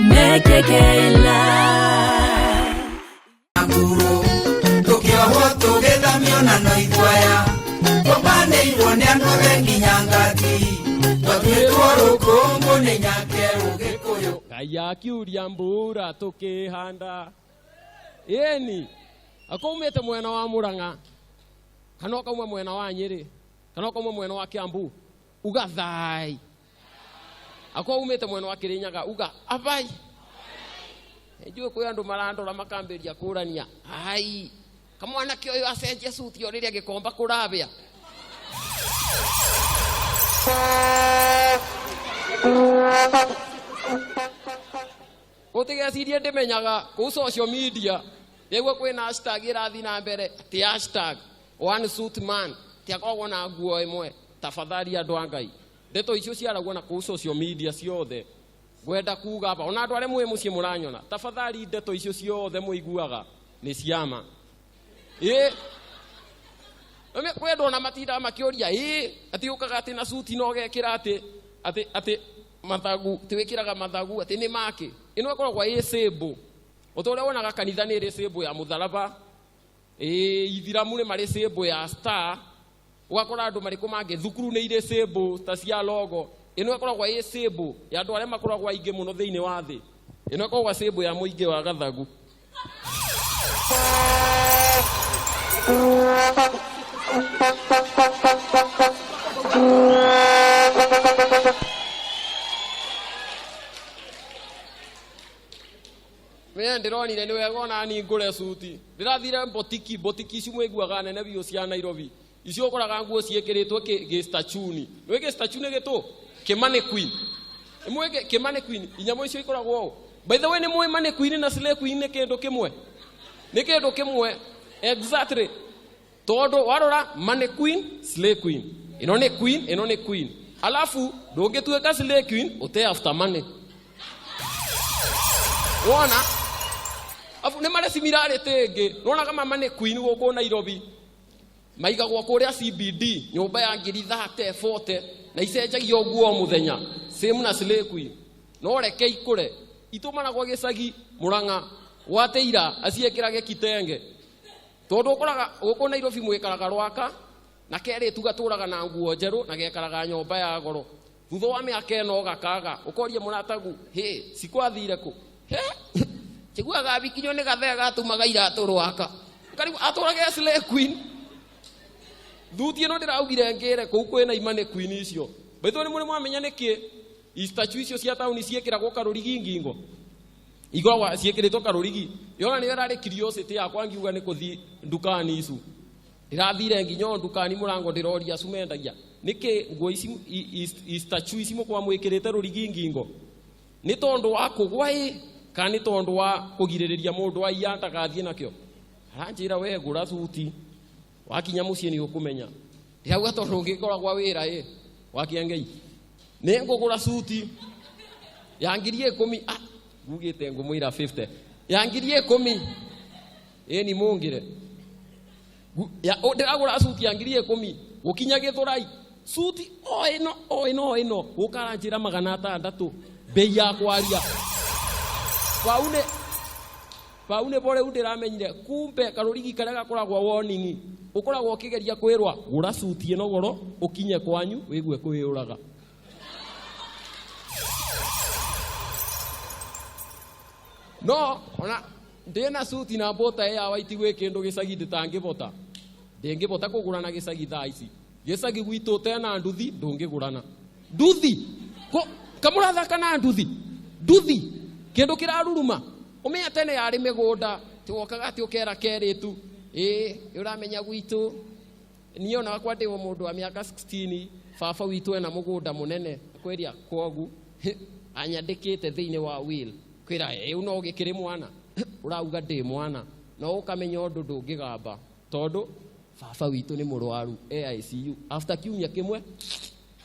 Nekekeila. Nguru tukiohwo tugithamio na no itwaya twambanĩirwo nĩ andũ othe nginya ngati twatuĩtwo rũkũngũ nĩ nyakerũ gĩkũyũ. Ngai akiuria mbura tukihanda ĩni akaumĩte mwena wa Murang'a kana ũkauma mwena wa Nyĩrĩ kana ũkauma mwena wa Kiambu uga thai, akorwo umĩte mwena wa Kirinyaga uga abai. Njũĩ kwĩ andũ marandora makambĩria kũrania ai kamwanake ũyũ acenjia suti o rĩrĩa gĩkomba kũrabĩa. Ũtigecirie ndĩmenyaga kũu social media nĩguo kwĩna hashtag ĩrathiĩ na mbere atĩ hashtag one suit man ti akoragwo na nguo ĩmwe. Tafadhali andũ a Ngai, ndeto icio ciaragwo na kũu social media ciothe ngwenda kuga hapa ona andũ arĩa mwĩ mũciĩ mũranyona, tafadhali ndeto icio ciothe mũiguaga nĩ ciama. Ĩ kwĩ andũ ona matindaga makĩũria ĩ atĩ ũkaga atĩ na suti na ũgekĩra atĩ atĩ atĩ mathagu atĩ wĩkĩraga mathagu atĩ nĩ makĩ. Ĩno ĩkoragwo ĩ symbol. O ta ũrĩa wonaga kanitha nĩ ĩrĩ symbol ya mũtharaba, ĩ ithiramu nĩ marĩ symbol ya star, ũgakora andũ marĩ kũ mangĩ thukuru nĩ irĩ symbol ta cia logo. Ĩno ĩkoragwo ĩ symbol ya andũ arĩa makoragwo aingĩ mũno thĩinĩ wa thĩ. Ĩno ĩkoragwo symbol ya mũingĩ wa gathagu. Menya ndĩronire nĩ wega ona niĩ ngũre suti. Ndĩrathire mbotiki, mbotiki ici mwĩguaga nene biũ cia Nairobi. Icio ũkoraga nguo ciĩkĩrĩtwo gĩstachuni. Nĩũĩ gĩstachu nĩ gĩtũ? Kĩ mannequin. Nĩmũĩ kĩ mannequin? Inyamũ icio ikoragwo ũũ. By the way, nĩ mũĩ mannequin na slay queen nĩ kĩndũ kĩmwe? Nĩ kĩndũ kĩmwe. Exactly. Tondũ warora mannequin, slay queen. Ĩno nĩ queen, ĩno nĩ queen. Alafu ndũngĩtuĩka slay queen ũte after money. Wona? Afu nĩ marĩ similarity ĩngĩ. Nĩwona kama mannequin gũkũ Nairobi maigagwo kũrĩa CBD nyũmba ya ngiri 30 40 na icenjagio nguo o mũthenya, same na slay queen. No reke ikũre itũmanagwo gĩcagi Murang'a gwatĩira aciĩkĩrage kitenge, tondũ ũkoraga gũkũ Nairobi mwĩkaraga rwaka na kerĩtu gatũraga na nguo njerũ na gekaraga nyũmba ya goro. Thutha wa mĩaka ĩno gakaga ũkoria mũratagu hĩ cikwathire kũ? He njiguaga bikinyo nĩ gathee gatumaga iratũ rwaka. Karibu atũrage slay queen. Thuti ĩno ndĩraugire ngĩre kũu kwĩna imane queen icio. Baitho nĩ mũrĩ mwamenya nĩkĩ statue icio cia taũni ciĩkĩragwo karũrigi ngingo? Ikoragwo ciĩkĩrĩtwo karũrigi. Yona nĩyo ĩrarĩ curiosity yakwa ngiuga nĩ kũthi ndukani icu. Ndĩrathire nginya o ndukani mũrango ndĩroria acu mendagia nĩkĩ nguo ici statue ici mũkoragwo mwĩkĩrĩte rũrigi ngingo? Nĩ tondũ wa kũgwa ĩ kana nĩ tondũ wa kũgirĩrĩria mũndũ aiya ndagathiĩ nakĩo? Aranjĩra we gũra suti wakinya mũciĩ nĩ ũkũmenya. Ndĩrauga tondũ ũngĩkoragwo wĩra ĩ wa Kĩengei nĩ ngũgũra suti ya ngiri ikũmi. Ah, ngugĩte ngũmwĩra 50 ya ngiri ikũmi. Ĩ ni mũngĩre ndĩragũra suti ya ngiri ikũmi gũkinya Gĩthũrai suti o ĩno o ĩno o ĩno gũkaranjĩra magana atandatũ bei ya kwaria. Pau nĩ bo rĩu ndĩramenyire kumbe karũrigi karĩa gakoragwo warning ũkoragwo ũkĩgeria kwĩrwa gũra suti ĩno goro ũkinye kwanyu wĩgue kwĩyũraga. No ona ndĩna suti na mbũta ya waiti gwĩ kĩndũ gĩcagi ndĩtangĩbota. Ndĩngĩbota kũgũrana gĩcagi thaa ici. Gĩcagi gwitũ ũtena nduthi ndũngĩgũrana. Nduthi kamũrathaka na nduthi. Nduthi kĩndũ kĩraruruma. Ũmenya tene yarĩ mĩgũnda tiwokaga atĩ ũkera kerĩtu ĩ ũramenya gwitũ niĩ ona wakwa ndĩ mũndũ wa mĩaka 16 baba witũ ena mũgũnda mũnene kwĩria kwogu anyandĩkĩte thĩinĩ wa will kwĩra ĩ no ũgĩkĩrĩ mwana ũrauga ndĩ mwana no ũkamenya ũndũ ndũngĩgamba tondũ baba witũ nĩ mũrwaru e ICU after kiumia kĩmwe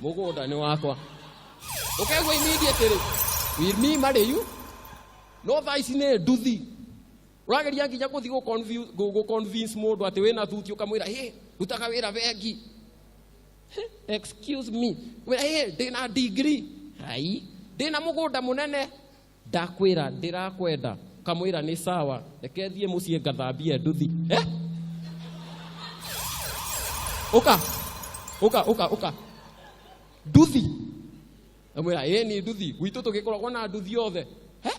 mũgũnda nĩ wakwa ũkaigua immediately will me marry you. No thaa ici nĩ nduthi ũrageria nginya gũthiĩ gũ-convince mũndũ atĩ wĩna thuti ũkamwĩra hĩ rutaga wĩra bengi. Excuse me, wĩra hĩ ndĩna degree ai ndĩna mũgũnda mũnene. Ndakwĩra ndĩrakwenda. Kamwĩra nĩ sawa, reke thiĩ mũciĩ ngathambie nduthi. Eh? Ũka. Ũka, ũka, ũka. Nduthi. Amwĩra ĩĩ ni nduthi. Gwitũ tũgĩkoragwo na nduthi othe. He?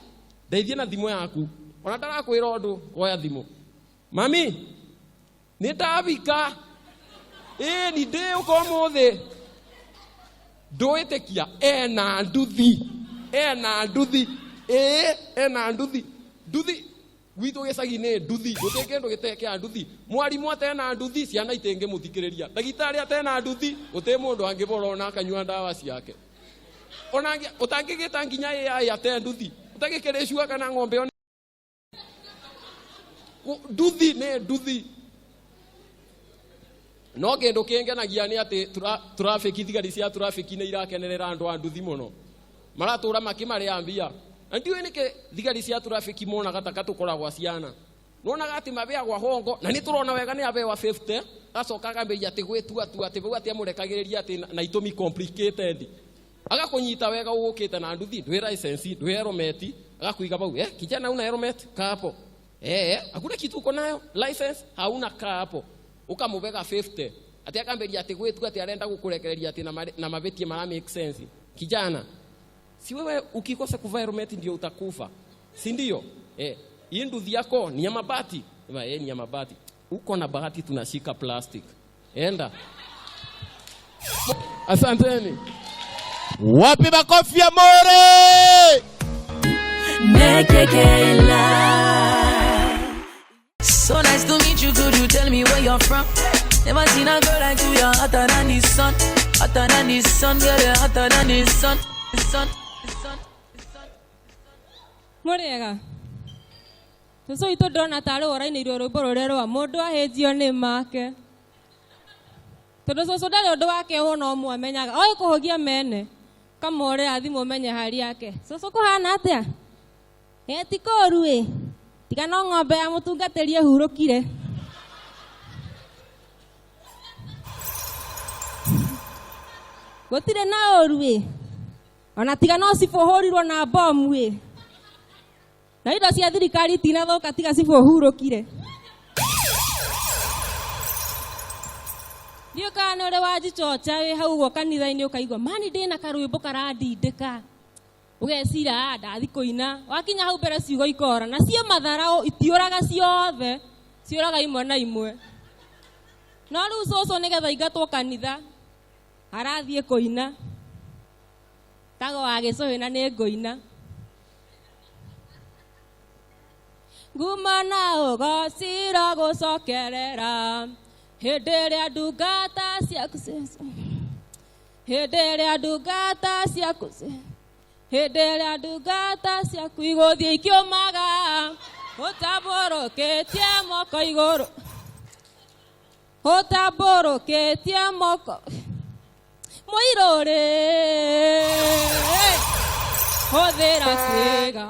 Ndeithie na thimũ yaku. Ona ndarakwĩra ũndũ, oya thimũ. Mami, nĩ ndabika. Ĩĩ ni ndĩũka ũmũthĩ. Ndũĩtĩkia ena nduthi. Ena nduthi. Ĩĩ ena nduthi. Nduthi gwitũ gĩcagi nĩ nduthi. Gũtirĩ kĩndũ gĩtarĩ kĩa nduthi. Mwarimũ atena nduthi, ciana itingĩmũthikĩrĩria. Ndagĩtarĩ atena nduthi, gũtirĩ mũndũ angĩbora ona akanyua ndawa ciake. Ona ũtangĩgĩta nginya AI ate nduthi. Ũtangĩkĩrĩcua kana ng'ombe one. Nduthi nĩ nduthi. No kĩndũ kĩngenagia nĩ atĩ traffic, thigari cia traffic nĩ irakenerera andũ a nduthi mũno. Maratũra makĩmarĩa mbia. Na ndiũĩ nĩkĩ thigari cia traffic monaga ta tũkoragwo ciana. Nonaga atĩ mabeagwa hongo, na nĩ tũrona wega nĩ abewa 50, agacoka akambĩrĩria atĩ gwĩtua tua, atĩ bau atĩ amũrekagĩrĩria atĩ na itũmi complicated. Agakũnyita wega ũgũkĩte na nduthi, ndwĩ license, ndwĩ helmet, agakũiga bau, kijana una helmet? Kaa hapo. Hakuna kitu uko nayo, license hauna, kaa hapo. Ukamubega 50. Ati akambĩrĩria atĩ gwĩtua atĩ arenda gũkũrekereria atĩ na mavĩtie mara make sense. Kijana, si wewe ukikosa kuvaa helmet ndio utakufa. Si ndio? Hii nduthi yako ni ya mabati. Sema, ni ya mabati. Uko na bahati tunashika plastic. Enda. Asanteni. Wapi makofi ya More? So nice to meet you, could you tell me where you're from? Never seen a girl like you, you're hotter than the sun. Hotter than the sun, girl, you're hotter than the sun. The sun, the sun, the sun. Mũrĩega. Cũcũ witũ ndĩrona tarĩ we ũrainĩirwo rwĩmbo rũrĩa rwa mũndũ ahĩnjio nĩ make. Tondũ cũcũ ndarĩ ũndũ wake ona ũmwe amenyaga. Oĩ kũhũgia mene. Kamũhũrĩra thimũ ũmenye hali yake. Cũcũ kũhana atĩa? Ti kũũru ĩ. Tiga no ng'ombe ya mũtungatĩri ĩhurũkire. Gũtirĩ na ũũru ĩ. Ona tiga no cibũ ũhũrirwo na bomu ĩ. Na indo cia thirikari itinathũka tiga cibũ ũhurũkire. Ndiũĩ kana nĩ ũrĩ wanjichocha wĩ hau ũguo kanitha-inĩ ũkaigua mani ndĩna karwĩmbo karandindĩka. Ũgecira, ndathi kũina. Wakinya hau mbere ciugo ikora. Na cio matharaũ itiũraga ciothe. Ciũraga imwe na imwe. No rĩu cũcũ nĩgetha aingatwo kanitha, arathiĩ kũina. Tago wa gĩcũhĩ na nĩ ngũina. Nguma na ũgocira gũcokerera. Hĩndĩ ĩrĩa ndungata ciaku hĩndĩ ĩrĩa ndungata ciaku hĩndĩ ĩrĩa ndungata ciaku igũthiĩ ikĩũmaga, ũtambũrũkĩtie moko igũrũ. Ũtambũrũkĩtie moko. Mũirũrĩ, hũthĩra kĩĩga.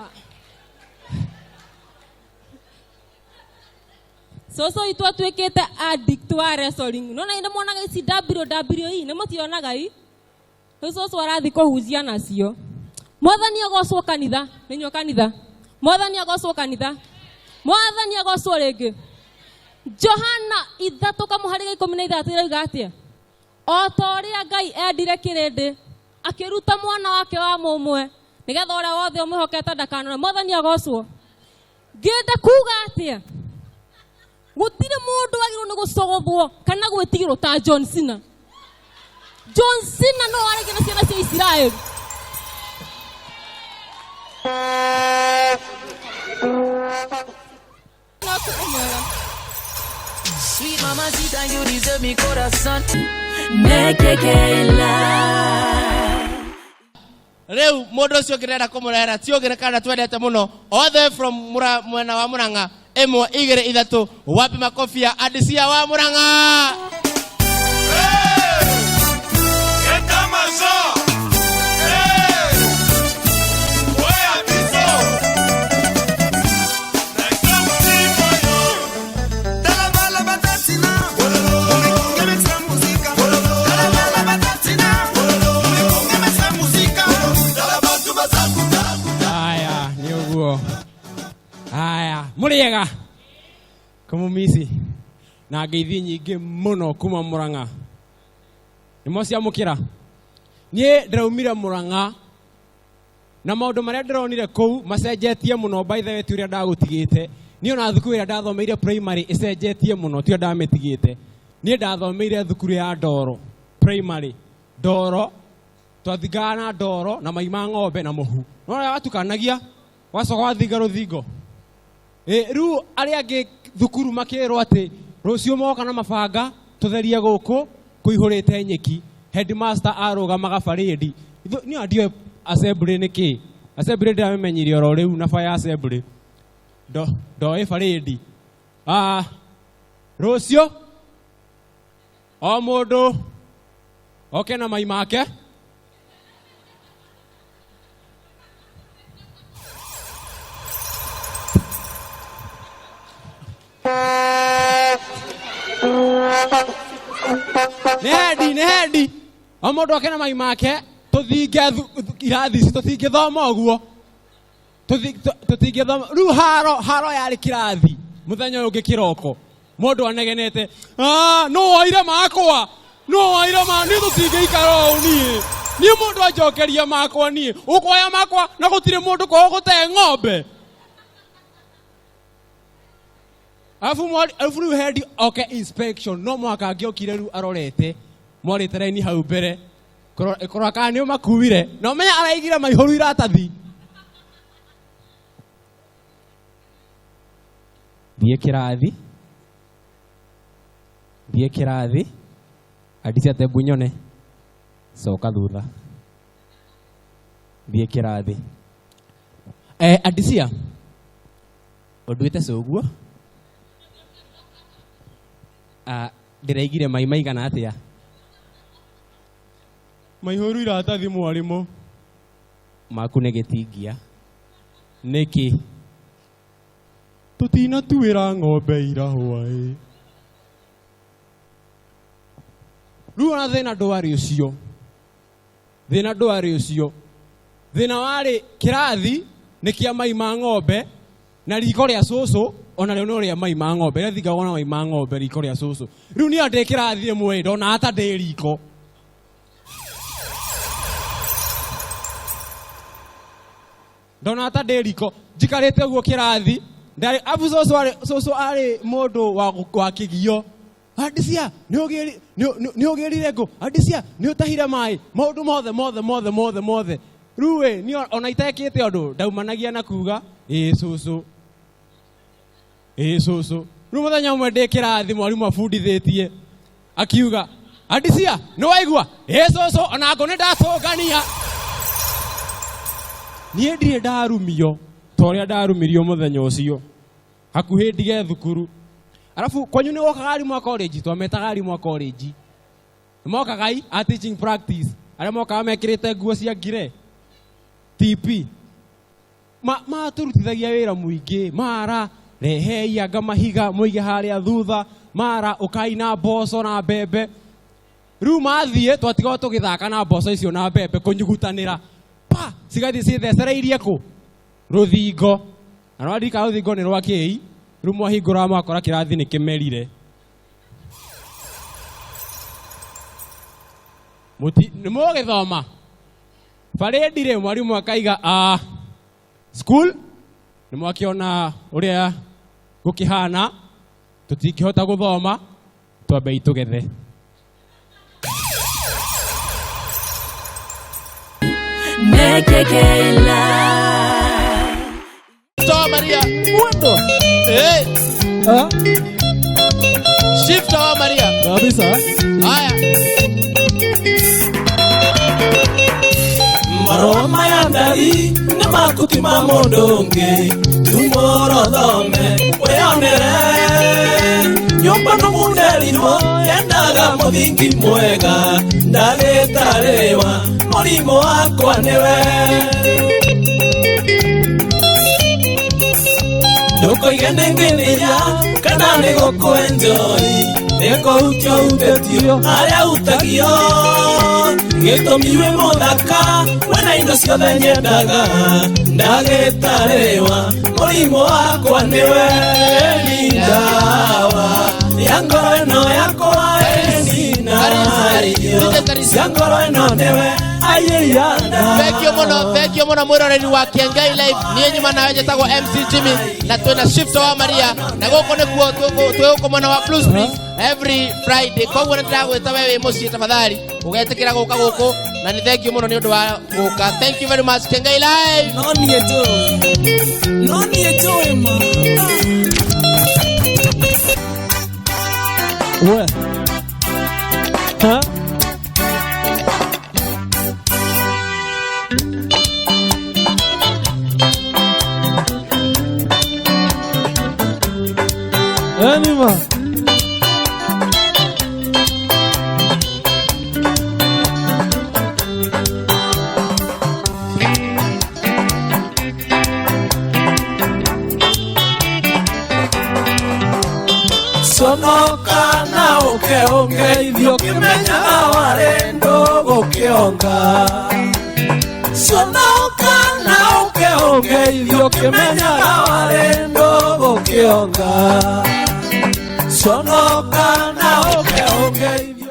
Cũcũ witũ atuĩkĩte addict wa wrestling. Nĩwona nĩ mwonaga ici WWE, nĩ mũcionaga i? Rĩu cũcũ arathiĩ kũhunjia nacio. Mwathani agocwo kanitha, nĩ inyuĩ kanitha. Mwathani agocwo kanitha. Mwathani agocwo rĩngĩ. Johana ithatũ kamũhari ga ikũmi na ithathatũ ĩrauga atĩa? O ta ũrĩa Ngai endire kĩrĩndĩ, akĩruta mwana wake wa mũmwe, nĩgetha ũrĩa wothe ũmwĩhokete ndakanore. Mwathani agocwo. Ngĩenda kuga atĩa? Gũtirĩ mũndũ wagĩrĩirwo nĩ gũcogothwo kana gwĩtigĩrwo ta John Cena. John Cena no aragia na ciana cia Isiraeli. No ũtukũ mwega. Sweet mama Sita, you deserve me corazon. Rĩu mũndũ ũcio ũngĩ ndĩrenda kũmũrehera ti ũngĩ nĩ kana twendete mũno othe from mwena wa Murang'a. Ĩmwe, igĩrĩ, ithatũ. Wapi makofi ya Adisia wa Murang'a? Haya. Ũguo. Haya, mũrĩega kũmũmici na ngeithi nyingĩ mũno kuma Mũrang'a. Nĩ mwociamũkĩra? Niĩ ndĩraumire Mũrang'a na maũndũ marĩa ndĩronire kũu macenjetie mũno, by the way, ti ũrĩa ndagũtigĩte. Niĩ ona thukuru ĩrĩa ndathomeire primary ĩcenjetie mũno, ti ũrĩa ndamĩtigĩte. Niĩ ndathomeire thukuru ya Ndoro primary. Ndoro twathingaga na ndoro na mai ma ng'ombe na mũhu, no ũrĩa watukanagia wacoka wathinga rũthingo. Rĩu arĩa angĩ thukuru makĩrwo atĩ rũciũ moka na mabanga tũtherie gũkũ kũihũrĩte nyeki. Headmaster arũgamaga parade. Niĩ ndiũĩ assembly nĩ kĩ. Assembly ndĩramĩmenyire oro rĩu na fire assembly. Ndoĩ parade. Rũciũ o mũndũ oke na mai make. Nĩ hendi, nĩ hendi. O mũndũ oke na mai make tũthinge irathi ici, tũtingĩthoma ũguo. Tũtingĩthoma. Rĩu haro yarĩ kĩrathi mũthenya ũyũ ũngĩ kĩroko. Mũndũ anegenete, no woire makwa, no woire ma, niĩ tũtingĩikara ũũ niĩ. Niĩ mũndũ anjokeria makwa niĩ, ũkoya makwa na gũtirĩ mũndũ kwao gũte ng'ombe. Alafu alafu rĩu hendi oke inspection, no mũhaka angĩokire rĩu arorete, mwarĩte raini hau mbere, kũrora kana nĩ ũmakuire, na ũmenye araigire maihũru iratathi. Thiĩ kĩrathi, thiĩ kĩrathi, andicia tembu nyone, coka thutha, thiĩ kĩrathi. Andisia, ũnduĩte cũguo? Ndĩraigire mai maigana atĩa? Maihũru iratathi mwarimũ. Maku nĩ gĩtingia. Nĩkĩ? Tũtinatuĩra ng'ombe ira hwaĩ. Rĩu ona thĩna ndwarĩ ũcio. Thĩna ndwarĩ ũcio. Thĩna warĩ kĩrathi nĩ kĩa mai ma ng'ombe na riko rĩa cũcũ ona rĩo no rĩa mai ma ng'ombe. Rĩa thingagwo na mai ma ng'ombe riko rĩa cũcũ. Rĩu niĩ ndĩ kĩrathi ĩmwe ndona ta ndĩ riko. Ndona ta ndĩ riko njikarĩte ũguo kĩrathi. Ndarĩ abu cũcũ arĩ mũndũ wa kĩgio. Andisia, nĩ ũgĩrire ngũ. Andisia, nĩ ũtahire maĩ. Maũndũ mothe, mothe, mothe, mothe, mothe. Rĩu ĩ, niĩ ona itekĩte ũndũ, ndaumanagia na kuga, ĩĩ cũcũ. Ĩĩ cũcũ. Rĩu mũthenya ũmwe ndĩ kĩrathi mwarimũ abundithĩtie, akiuga, Andisia, nĩ waigua? Ĩĩ cũcũ, ona ngũ nĩ ndatũngania. Niĩ ndirĩ ndarumio ta ũrĩa ndarumirio mũthenya ũcio. Hakuhĩ ndige thukuru. Arabu kwanyu nĩ wokaga arimũ a college, twametaga arimũ a college. Nĩ mokaga i a teaching practice, arĩa mokaga mekĩrĩte nguo cia ngire TP. Matũrutithagia wĩra mũingĩ, mara rehei anga mahiga mũige harĩa thutha, mara ũkai na mboco na mbembe. Rĩu mathiĩ twatigwo tũgĩthaka na mboco icio na mbembe kũnyugutanĩra. Pa, cigathiĩ ciĩthecereirie kũ? Rũthingo. Na nĩwaririkana rũthingo nĩ rwa kĩi, rĩu mwahingũra mwakora kĩrathi nĩ kĩmerire. Mũti, nĩ mũgĩthoma? Parade rĩ, mwarimũ akaiga, school, nĩ mwakĩona ũrĩa gũkĩhana, tũtingĩhota gũthoma, twambei tũgethe. Toa Maria. Mwendo. Shift toa Maria. Kabisa. Haya. Marũa maya ndari nĩ makutima mũndũ ũngĩ tumũrothome wĩonere nyũmba nũmunderirwo yendaga mũthingi mwega ndagĩtarĩwa mũrimũ wakwa nĩwe ndũkoige nĩ ngĩthia kana nĩ gũkũenjoi Nĩ kũhutio hutĩtio arĩa hutagio gĩtũmi wĩ mũthaka wena indo ciothe nyendaga ndagĩtarĩwa mũrimũ wakwa nĩwe ni ndawa ya ngoro ĩno yakwa ĩninario cia ngoro ĩno nĩwe ayĩyana Thank you muno, thank you muno mwiroreri wa Kiengai Live. Niĩ nyuma nawe njĩtagwo MC Jimmy na twĩna Shifter wa Maria na gũkũ nĩkuo twĩ gũkũ mwena wa Blue Springs every Friday. Koguo nĩ ndĩragwĩta we wĩ mũciĩ tafadhali ũgetĩkĩra gũka gũkũ na nĩ thank you mũno nĩ ũndũ wa gũka. Thank you very much Kiengai Live. No niĩ njũĩ, no niĩ njũĩ ma. We. Ha? Anima. Conoka na ũke ũngeithio ũkĩmenyaga warĩ ndũgũkĩonga. Conoka na ũke ũngeithio ũkĩmenyaga warĩ ndũgũkĩonga. Conoka na ũke ũngeithio.